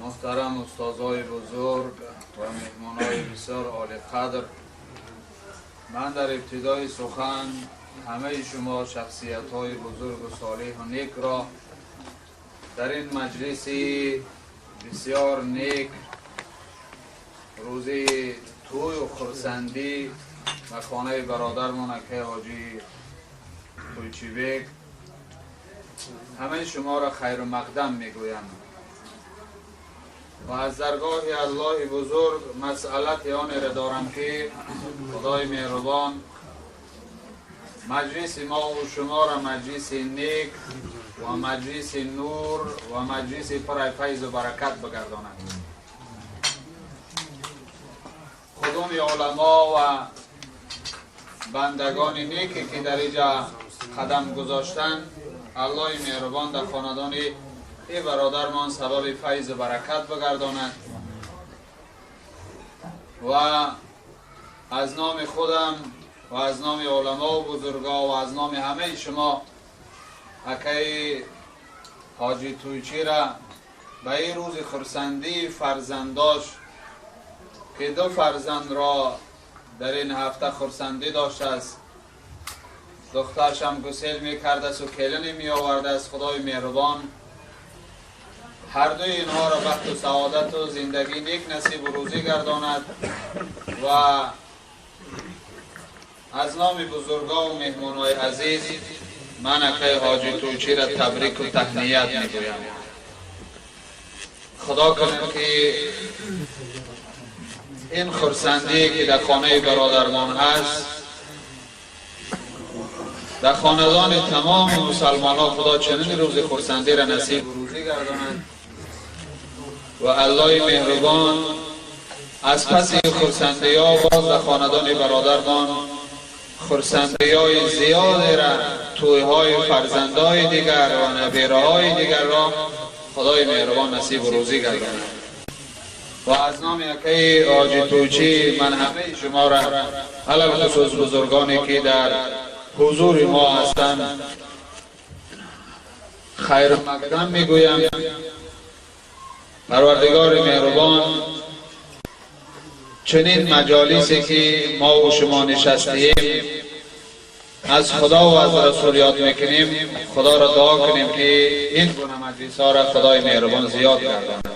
Муҳтарам устозҳои бузург ва меҳмонҳои бисёр олиқадр, ман дар ибтидои сухан ҳамаи шумо шахсиятҳои бузургу солиҳу некро дар ин маҷлиси бисёр нек, рӯзи тӯю хурсандӣ ба хонаи бародармон акай ҳоҷи Тӯйчибек ҳамаи шуморо хайру мақдам мегӯям ва аз даргоҳи Аллоҳи бузург масъалати онеро дорам, ки Худои меҳрубон маҷлиси мову шуморо маҷлиси нек ва маҷлиси нур ва маҷлиси пур файзу баракат бигардонад. Худуми уламо ва бандагони неке ки дар инҷа қадам гузоштанд, Аллоҳи меҳрубон дар хонадони эй бародармон сабаби файзу баракат бигардонад ва аз номи худам ва аз номи уламо ва бузургҳо ва аз номи ҳамаи шумо акаи ҳоҷи Тӯйчира ба ин рӯзи хурсандии фарзандош, ки ду фарзандро дар ин ҳафта хурсандӣ доштааст, духтаршам гусел мекардааст келине меовардааст, Худои меҳрубон ҳар дуи инҳоро бахту саодату зиндагӣ нек насибу рӯзӣ гардонад ва аз номи бузургҳо ва меҳмонҳои азиз ман акаи ҳоҷи Тӯйчира табрику таҳният мегӯям. Худо кунад, ки ин хурсандие ки дар хонаи бародармон ҳаст, дар хонадони тамоми мусалмонҳо Худо чунин рӯзи хурсандиро насибу рӯзӣ гардонад ва Аллоҳи меҳрубон аз паси хурсандиҳо боз дар хонадони бародармон хурсандиҳои зиёдера, тӯйҳои фарзандҳои дигар ва набераҳои дигарро Худои меҳрубон насибу рӯзӣ гардонад. Ва аз номи акаи ҳоҷи Тӯйчӣ ман ҳамаи шуморо, алалхусус бузургоне ки дар ҳузури мо ҳастанд, хайру мақдам мегӯям. Парвардигори меҳрубон чунин маҷолисе ки мо шумо нишастаем, аз Худо ва аз Расул ёд мекунем, Худоро дуо кунем, ки ин гуна маҷлисҳоро Худои меҳрубон зиёд гардонад.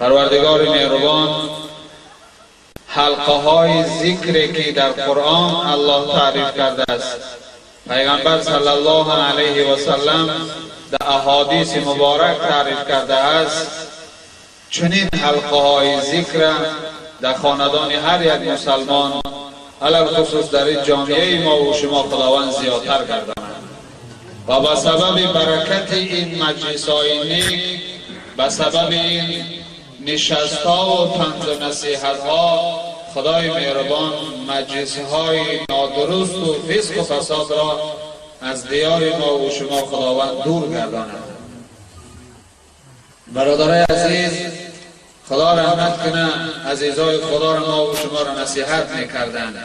Парвардигори меҳрубон ҳалқаҳои зикре ки дар Қуръон Аллоҳ таъриф кардааст, Пайғамбар саллаллоҳу алайҳи васаллам дар аҳодиси муборак таъриф кардааст, чунин ҳалқаҳои зикра дар хонадони ҳар як мусалмон, алалхусус дар ин ҷомеаи мо ва шумо, Худованд зиёдтар гардонад ва ба сабаби баракати ин маҷлисҳои нек, ба сабаби ин нишастҳо ва панду насиҳатҳо Худои меҳрубон маҷлисҳои нодурусту фисқу фасодро аз диёри мо ва шумо Худованд дур гардонад. Бародарои азиз, Худо раҳмат куна азизои Худоро, мо ва шуморо насиҳат мекарданд: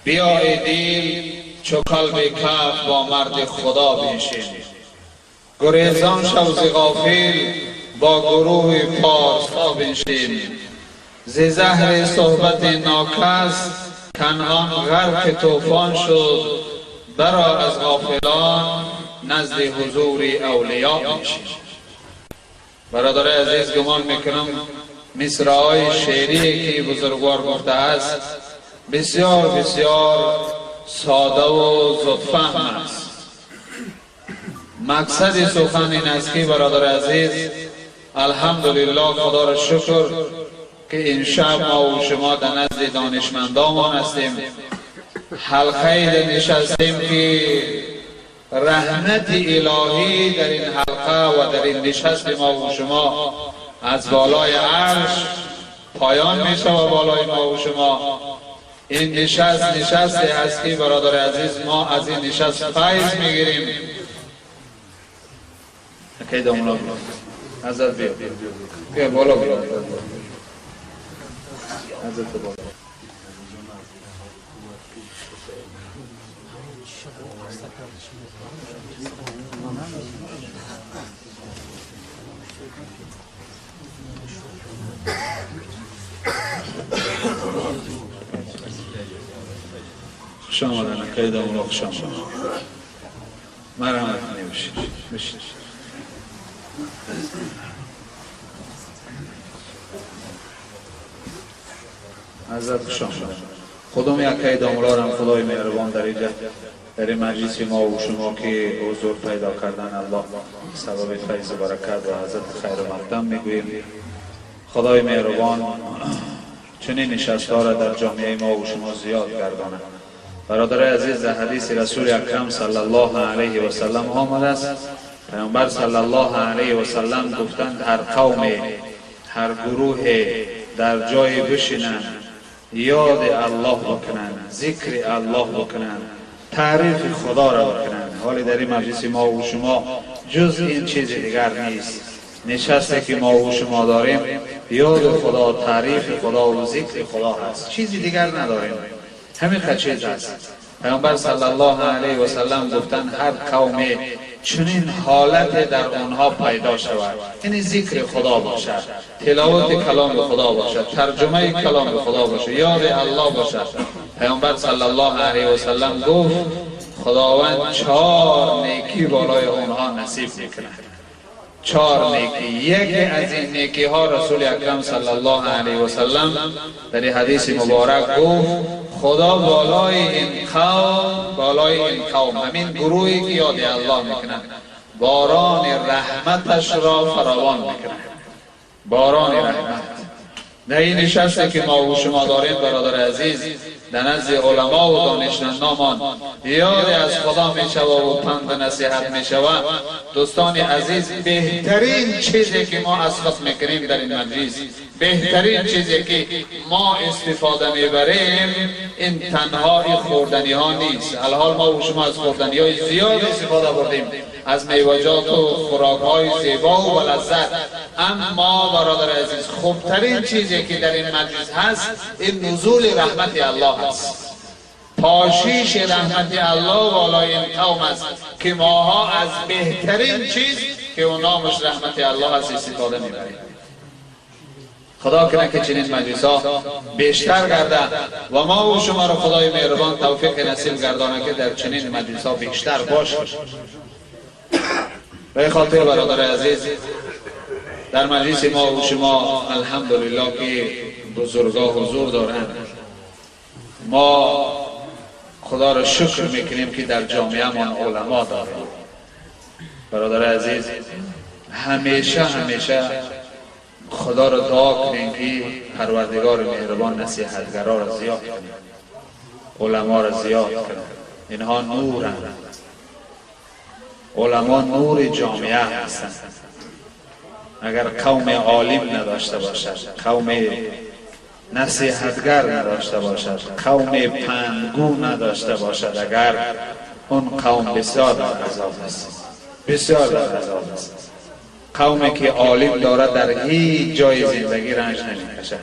биё, эй дил, чу калби каф бо марди Худо биншин, гурезон шав зи ғофил, бо гурӯҳи порсо биншин, зи заҳри суҳбати нокас Канъон ғарқи тӯфон шуд, баро аз ғофилон, назди ҳузури авлиё биншин. Бародарои азиз, гумон мекунам, мисраҳои шеърие ки бузургвор гуфтааст, бисёр бисёр содаву зудфаҳм аст. Мақсади сухан ин аст, ки бародари азиз, алҳамдулиллоҳ, Худоро шукр, ки ин шаб мо ва шумо дар назди донишмандомон ҳастем, ҳалқае нишастем, ки раҳмати илоҳӣ дар ин ҳалқа ва дар ин нишасти мо ва шумо аз болои арш поён мешава болои мо ва шумо. Ин нишаст нишасте ҳаст, ки бародари азиз, мо аз ин нишаст файз мегирем. Акай домла, ҳазрат, биё, биё боло, биё, ҳазрат, боло. خوش آمدن اکای داملا، خوش آمدن. مرحمت نمیشید بشید. حضرت خوش آمدن. خودم یکای داملا را خدای مهربان در اینجا در این مجلس ما و شما که حضور پیدا کردن، الله سبب فیض و برکت و حضرت خیر مقدم میگوییم. خدای مهربان چنین نشست‌ها را در جامعه ما و شما زیاد گرداند. برادر عزیز، در حدیث رسول اکرم صلی الله علیه و سلم آمده است، پیامبر صلی الله علیه و سلم گفتند هر قوم، هر گروه در جای بشینند، یاد الله بکنند، ذکر الله بکنند، تعریف خدا را بکنند. حالی در این مجلس ما و شما جز این چیز دیگر نیست. نشستی که ما و شما داریم یاد خدا، تعریف خدا و ذکر خدا هست، چیزی دیگر نداریم، همین چیز است. پیامبر صلی الله علیه و سلم گفتند هر قوم چنین حالت در آنها پیدا شود، یعنی ذکر خدا باشد، تلاوت کلام خدا باشد، ترجمه کلام خدا باشد، یاد الله باشد. پیامبر صلی الله علیه و سلم گفت خداوند 4 نیکی بالای آنها نصیب میکند. 4 نیکی. یکی از این نیکی ها رسول اکرم صلی الله علیه و سلم در حدیث مبارک گفت خدا بالای این قوم، بالای این قوم، همین گروهی که یاد الله میکنند، باران رحمتش را فراوان میکنند. باران رحمت. در این نشستی که ما و شما داریم برادر عزیز، در نزد علما و دانشمندان یاد از خدا می شود و پند و نصیحت می شود. دوستان عزیز، بهترین چیزی که ما از خود میکنیم در این مجلس، بهترین چیزی که ما استفاده میبریم، این تنها خوردنی ها نیست. الحال ما و شما از خوردنی های زیاد استفاده بردیم، از میوه‌جات و خوراک های زیبا و لذت. اما برادر عزیز، خوبترین چیزی که در این مجلس هست این نزول رحمت الله است. پاشیش رحمت الله بالای این قوم است که ماها از بهترین چیز که اون نامش رحمت الله است استفاده میبریم. خدا کنه که چنین مجلس ها بیشتر گرده و ما و شما را خدای مهربان توفیق نصیب گردانه که در چنین مجلس ها بیشتر باشیم. به خاطر برادر عزیز، در مجلس ما و شما الحمدلله که بزرگا حضور دارند. ما خدا را شکر میکنیم که در جامعه ما علما داریم. برادر عزیز، همیشه همیشه خدا را دعا کنیم که پروردگار مهربان نصیحتگرا را زیاد کنه، علما را زیاد کنه. اینها نورند، علما نور جامعه هستند. اگر قوم عالم نداشته باشد، قوم نصیحتگر نداشته باشد، قوم پندگو نداشته باشد، اگر اون قوم بسیار در عذاب است، بسیار در عذاب است. قومی که عالم دارد در هیچ جای زندگی رنج نمیکشد،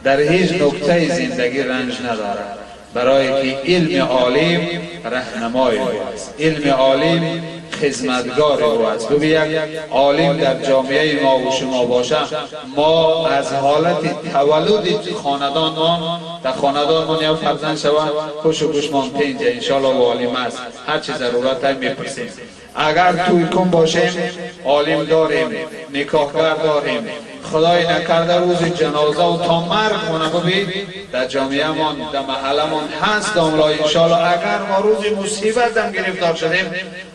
در هیچ نکته زندگی رنج ندارد، برای که علم عالم رهنمای او است، علم عالم خدمتگار او است. ببین یک عالم در جامعه ما و شما باشه، ما از حالت تولد خاندانمان، در خاندانمان یا فرزند شود خوش و گوشمان پنج انشالله و عالم است، هر چه ضرورت هم میپرسیم. اگر توی کن باشیم عالم داریم، نکاحگر داریم، خدای نکرده روز جنازه و تا مرگ مونه ببین در جامعه مان، در محله مان هست داملا انشالله. اگر ما روز مصیبت هم گرفتار شدیم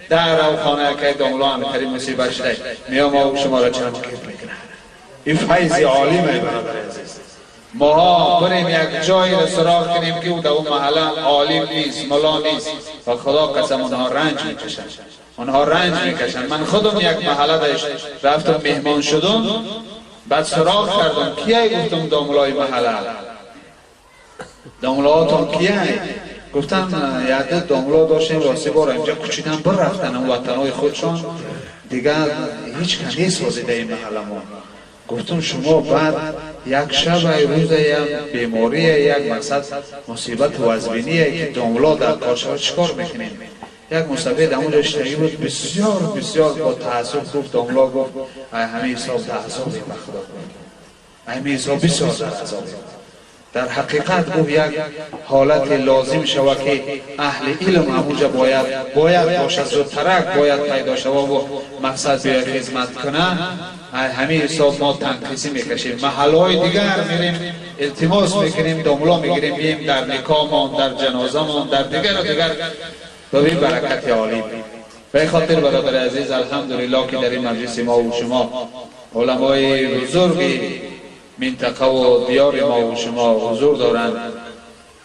در او خانه که داملا هم مصیبت شده میام ما شما را چند گیر میکنه. این فیض عالمه برادر عزیز. ماها بریم یک جایی را سراغ کنیم که او در اون محله عالم نیست، ملا نیست، و خدا قسم اونها رنج میکشن، آنها رنج میکشن. من خودم یک محله داشت رفتم مهمان شدم، بعد سراغ کردم کیه؟ گفتم داملای محله. داملاتون کیه؟ گفتم یه داملا داشتیم راستی بار اینجا کوچیدن بر رفتن اون وطنهای خودشان، دیگه هیچ که نیست واسه این محله ما. گفتم شما بعد یک شب روز یک بیماری یک مقصد مصیبت وزبینیه که داملا در کار شود چیکار میکنیم؟ یک مصطفی در اونجا اشتگی بود، بسیار بسیار با تعصب گفت داملا، گفت همه حساب در عذاب به خدا. ҳамин ҳисоб бисёр дар азоб. Дар ҳақиқат гуфт як ҳолати лозим шава ки аҳли илм ҳамуҷа бояд бошад, зудтарак бояд пайдо шава ва мақсад биёяд хизмат куна. Ҳамин ҳисоб мо танқисӣ мекашем, маҳаллаҳои дигар мерем, илтимос мекунем, домло мегирем, бием дар никоҳмон, дар ҷанозамон, дар дигару дигар ба баракати олим. به خاطر برادر عزیز الحمدلله که در این مجلس ما و شما علمای بزرگی منطقه و دیار ما و شما حضور دارند.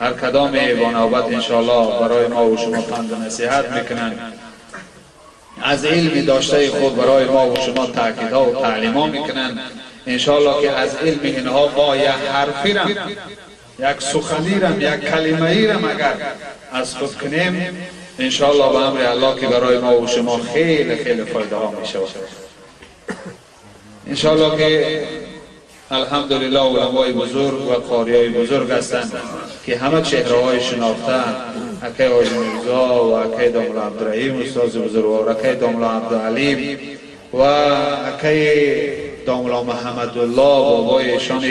هر کدام با نوبت انشاءالله برای ما و شما پند و نصیحت میکنند، از علم داشته خود برای ما و شما تاکیدها و تعلیمها میکنند. انشاءالله که از علم اینها ما یک حرفی رم، یک سخنی رم، یک کلمه ای رم اگر از خود کنیم انشاءالله به امر الله که برای ما و شما خیلی خیلی فایده ها می شود. انشاءالله که الحمدلله علمای بزرگ و قاریای بزرگ هستند که همه چهره های شناخته، اکه حاجی میرزا و اکه داملا عبدالرحیم استاد بزرگوار، اکه داملا عبدالعلیم و اکه داملا محمدالله بابای ایشان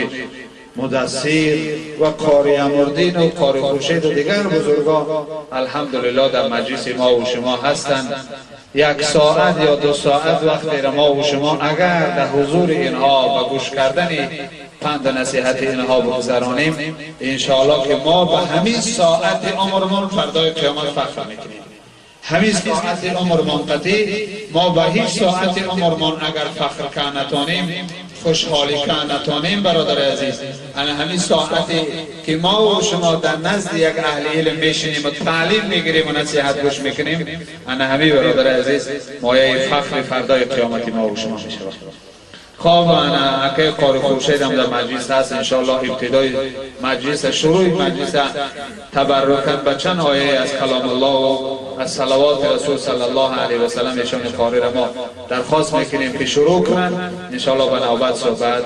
مدثر و قاری امردین و قاری خورشید و دیگر بزرگان الحمدلله در مجلس ما و شما هستند. یک ساعت یا 2 ساعت وقت را ما و شما اگر در حضور اینها و گوش کردن پند و نصیحت اینها بگذرانیم، انشاءالله که ما به همین ساعت عمرمان فردای قیامت فخر میکنیم. همین ساعت عمرمان قطعی ما به هیچ ساعت عمرمان اگر فخر کنتانیم، خوشحالی کنتانیم برادر عزیز، انا همین ساعتی که ما و شما در نزد یک اهل علم میشینیم و تعلیم میگیریم و نصیحت گوش میکنیم، انا همین برادر عزیز مایه فخر فردای قیامت ما و شما میشود. خب انا اکه قاری خورشید هم در مجلس هست، انشاءالله ابتدای مجلس، شروع مجلس تبرکاً به چند آیه از کلام الله و از صلوات رسول صلی الله علیه و سلم ایشان قاری را ما درخواست میکنیم که شروع کنند. انشاءالله به نوبت صحبت.